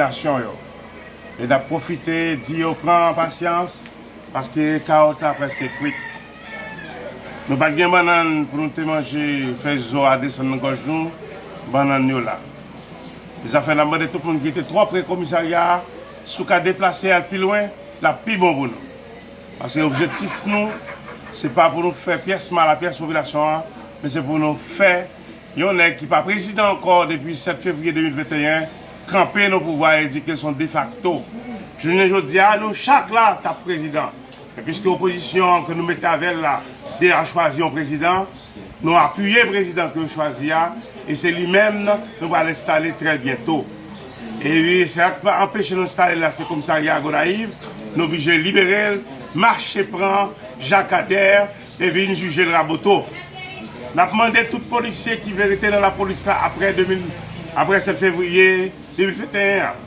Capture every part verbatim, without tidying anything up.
popilasyon yo. E n ap pwofite di yo pran pasyans, paske kawòt la prèske kwit. Nou pa t gen bannann pou nou te manje, fè zo a desann nan gòj nou, bannann yo la. E sa fè n ap mande tout moun ki rete twò pre komisarya a, si w ka deplase al pi lwen, l ap pi bon pou nou. Paske objektif nou, se pa pou nou fè pyès mal a pyès popilasyon an, men se pou nou fè yon nèg ki pa prezidan ankò depi sèt fevriye de mil venteyen kanpe nan pouvwa a e di ke l se yon defakto. Jounen jodi a, nou chak la t ap prezidan. Men piske opozisyon an ke nou mete avè l la deja chwazi yon prezidan, nou apiye prezidan ke yo chwazi a, e se li menm nou pral enstale trè byento. E wi, sa k pa anpeche nou enstale l la, se komisarya Gonayiv, nou oblije libere l, mache pran Jakadè, e vin jije l Raboto. N ap mande tout polisye ki vle rete nan lapolis la apre de mil, apre sèt fevriye de mil venteyen an,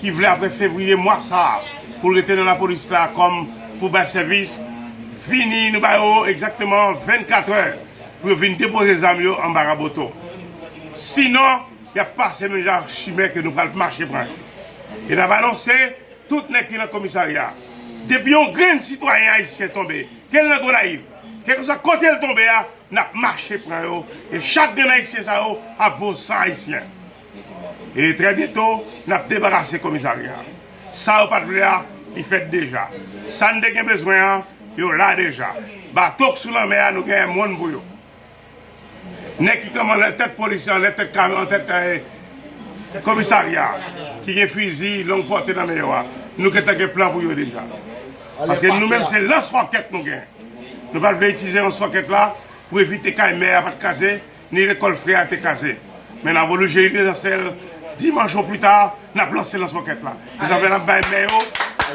ki vle apre fevriye mwa sa a, pou l rete nan lapolis la kòm pou bay sèvis, vini, nou ba yo egzakteman vennkat è pou yo vin depoze zam yo anba Raboto. Sinon, y ap pase menm jan ak chimè ke nou pral mache pran yo. E n ap anonse tout nèg ki nan komisarya a. Depi yon grenn sitwayen ayisyen tonbe, ke l nan Gonayiv, kèlkeswa kote l tonbe a, n ap mache pran yo. E chak grenn ayisyen sa yo ap vo san ayisyen. E trè byento, n ap debarase komisarya a. Sa yo pa t vle a, li fèt deja. Sa n te gen bezwen an, yo la deja. Bato k sou lanmè a, nou genyen moun pou yo. Nèg ki kanpe anlè tèt polis yo, anlè tèt kamyon, anlè tèt, eh, komisarya, ki gen fizi long pòte nan men yo a, nou gentan gen plan pou yo deja. Paske nou menm se lans wòkèt nou gen. Nou pa t vle itilize lans wòkèt la pou evite kay mè a pa t kraze, ni lekòl frè a te kraze. Men n ap oblije lanse l dimanch o pli ta, n ap lanse lans wòkèt la. E sa fè n ap bay mè yo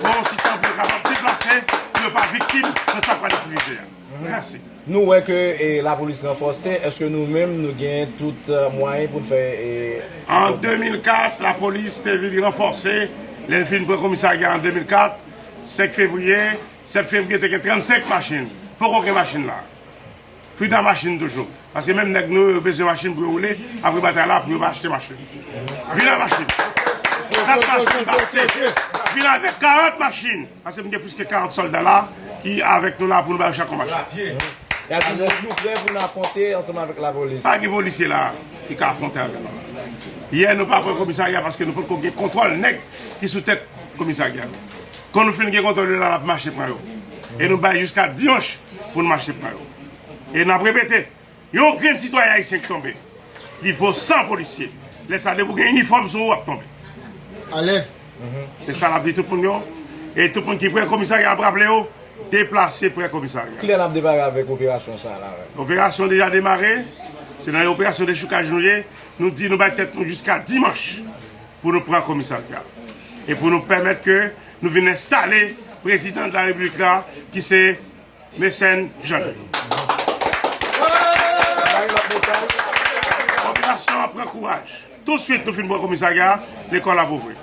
bon ti tan pou yo kapab deplase, pou yo pa viktim nan sa k pral itilize a. Mèsi. Nou wè ke, e, lapolis ranfòse, èske nou menm nou gen tout, e, mwayen pou n fè, e, An de mil kat, lapolis te vin ranfòse, lè n fin pran komisarya an de mil kat, senk fevriye, sèt fevriye te gen trannsenk machin. Poko gen machin la. Kwit a machin toujou. Paske menm nèg nou yo bezwen machin pou yo woule, apre batay la pou yo pa achte machin. Vin ak machin. Kat machin pase. Vin avèk karant machin. Paske m gen plis ke karant sòlda la ki avèk nou la pou nou ba yo chak yon machin. Sa di nou, nou prè pou n afwonte ansanm avèk lapolis. Pa gen polisye la ki ka afwonte avè nou. Yè nou pa pran komisarya paske nou potko gen kontwòl nèg ki sou tèt komisarya. Kan nou fin gen kontwòl yo la, n ap mache pran yo. E nou bay jiska dimanch pou nou mache pran yo. E n ap repete, yon grenn sitwayen ayisyen ki tonbe, li vo san polisye. Lè sa, depi w gen inifòm sou ou, w ap tonbe. Alèz. Se sa n ap di tout moun yo. E tout moun ki pre komisarya ap raple yo, deplase pre komisarya. Kilè n ap demare avèk operasyon sa a la menm? Operasyon deja demare. Se nan yon operasyon dechoukaj nou ye. Nou di nou bay tèt nou jiska dimanch pou nou pran komisarya. E pou nou pèmèt ke nou vin enstale prezidan de la repiblik la, ki se Mecène Jean Louis. Popilasyon an pran kouraj. Touswit nou fin pran komisarya, lekòl ap ouvri.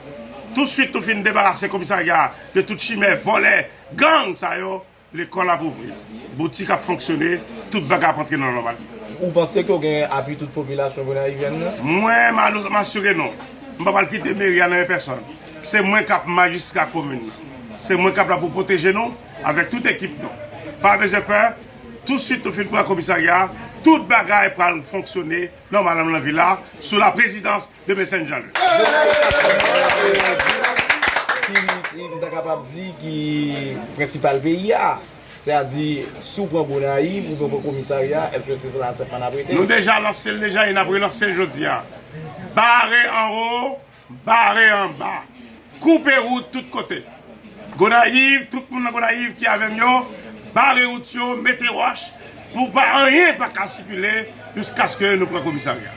Touswit nou fin debarase komisarya de tout chimè, vòlè, gang sa yo, lekòl ap ouvri. Boutik ap fonksyone, tout bagay ap antre nan nòmalite. Ou panse ke w gen apui tout popilasyon gonayivyèn nan? Mwen, m a-, m asire nou, m pa pral kite meri a nan men pèsòn. Se mwen k ap majistra komin nan. Se mwen k ap la pou pwoteje nou avèk tout ekip nou. Pa bezwen pè, touswit nou fin pran komisarya, tout bagay pral fonksyone nòmalman nan vil la, sou la prezidans de Mecène Jean Louis. Ki, ki, m ta kapab di ki prensipal peyi a. Sètadi, si w pran Gonayiv, oubyen w pran komisarya, èske se la sèlman n ap rete? Nou deja lanse l deja e n ap relanse l jodi a. Bare anwo, bare anba. Koupe wout tout kote. Gonayiv, tout moun nan Gonayiv ki avè m yo, bare wout yo, mete wòch, pou pa anyen pa ka sikile jiskaske nou pran komisarya.